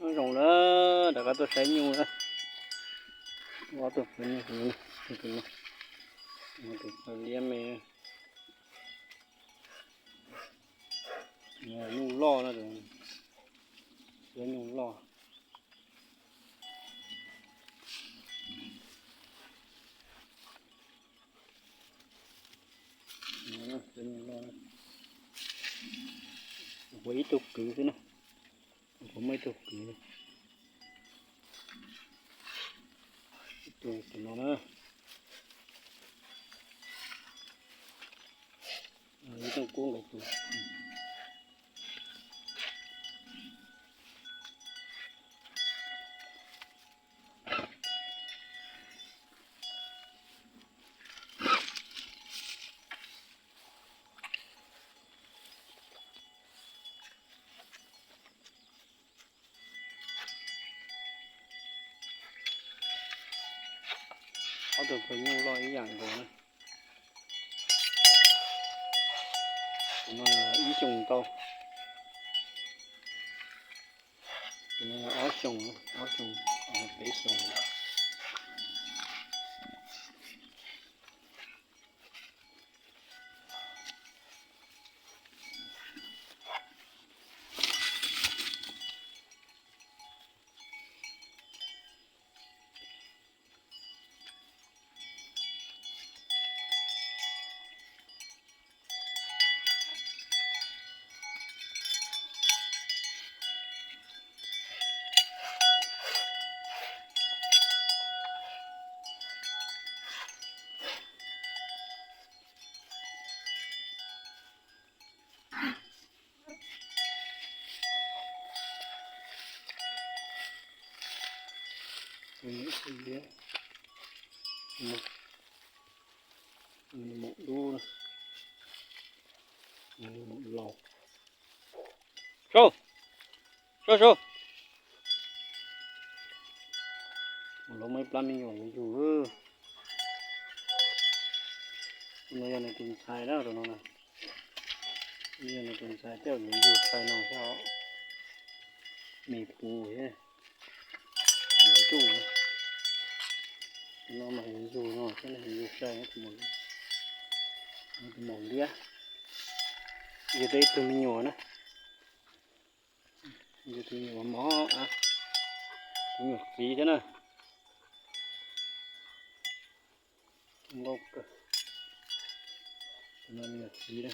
Nyob zoo na, rov qab tuaj saib nyuj na. Ob tug phaw nyuj, tus no, tus phaw liab me, nyuj loj na, tus nyuj loj. Nyuj loj, ua ib tug kwv xwb na, kuv muaj ib tug kwv, ib tug tus no na, ib tug kub nkaus tus. Ob tug phaw nyuj loj ib yam nkaus na. Tus no ib xyoos tau, tus no ob xyoos, ob xyoos, peb xyoos. Maum dub, maum laus. Sau, sau, sau. Lawv muaj ib plab me nyuam yuav yug. No yog nws tus ntxhais na, tus no na. Yog nws tus ntxhais tej zaum yuav yug sai no thiab. Me pus thiab. Yuav yug. Tus no mas yuav yug no thiab, yuav yug sai tus maum liab. Yog tus ib tug me nyuam na. Yog tus me nyuam mos, tus me nyuam txiv thiab na. Nkauj kawg. Tus no me nyuam txiv na.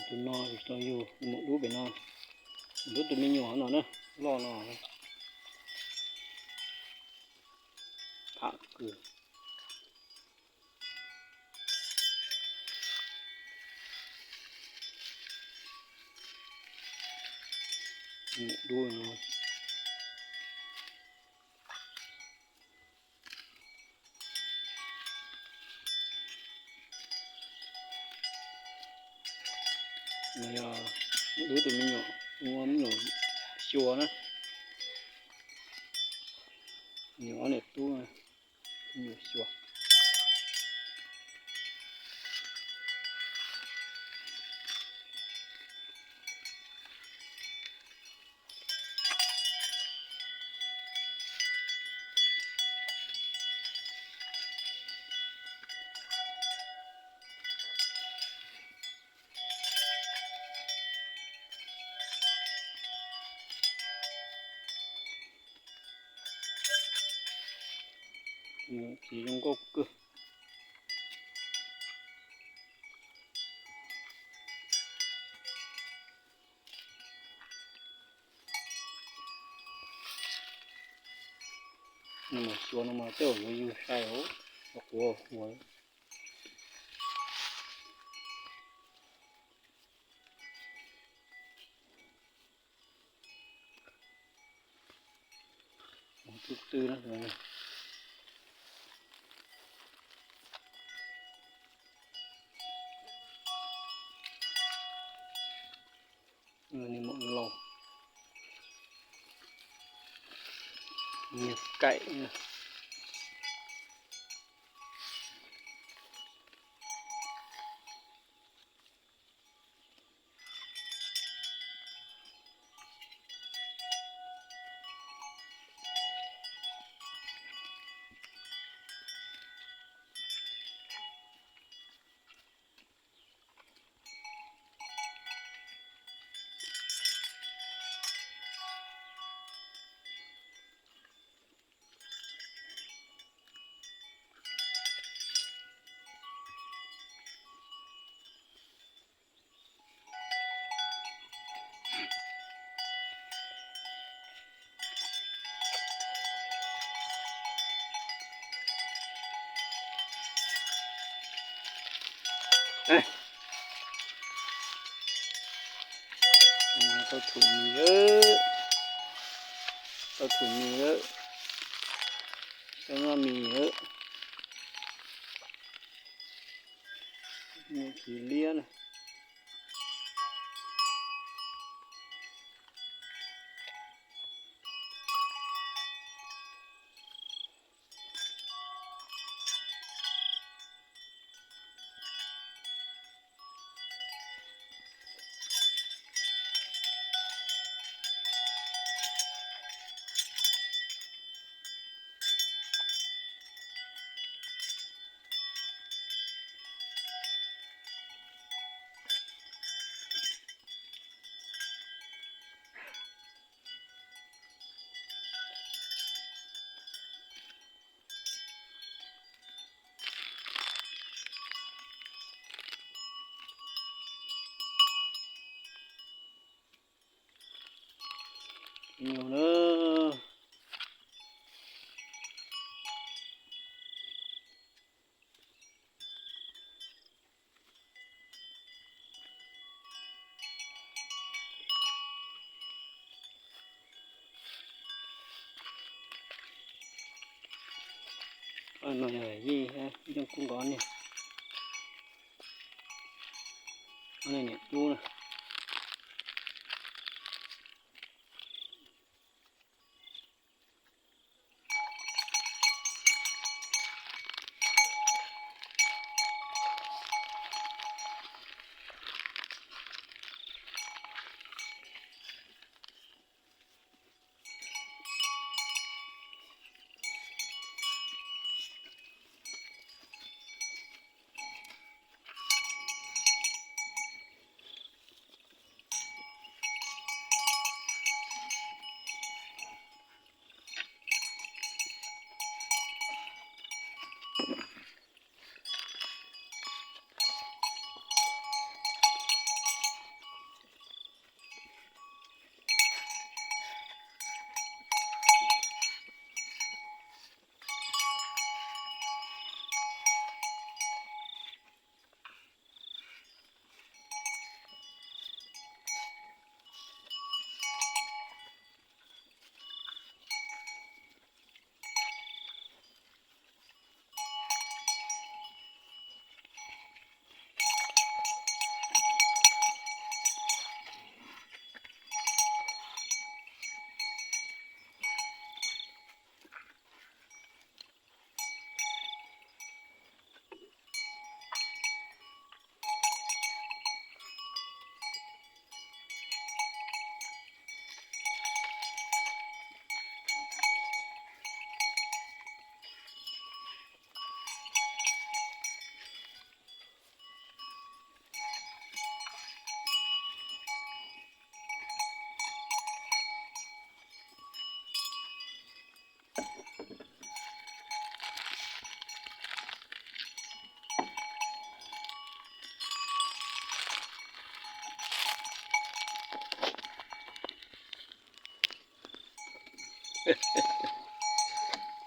Tus no tsis tau yug, maum dub pem no. Maum dub tus me nyuam no na, loj no. Tham kwv. Maum dub no. Nws yog maum dub tus me nyuam, ua me nyuam xyuas na. Nws ob niam tub, me nyuam xyuas. Txiv zoo nkauj kawg. Nws mas xyuas no mas tej zaum yuav yug sai os, quav quav. Tus twg twg na. Nws mam los, nws kaim. Tau thum mis lawm, tau thum mis lawm, tau noj mis lawm. Txiv liab na. Nyuag na. No yog yij, yeej kub nkaus ne. Niam cub na.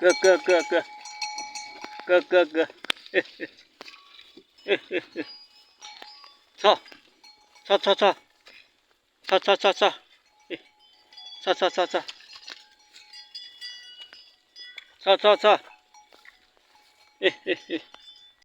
Kawg kawg kawg kawg, kawg kawg kawg. Txhoj, txhoj txhoj txhoj, txhoj txhoj txhoj txhoj, txhoj txhoj txhoj txhoj, txhoj txhoj txhoj.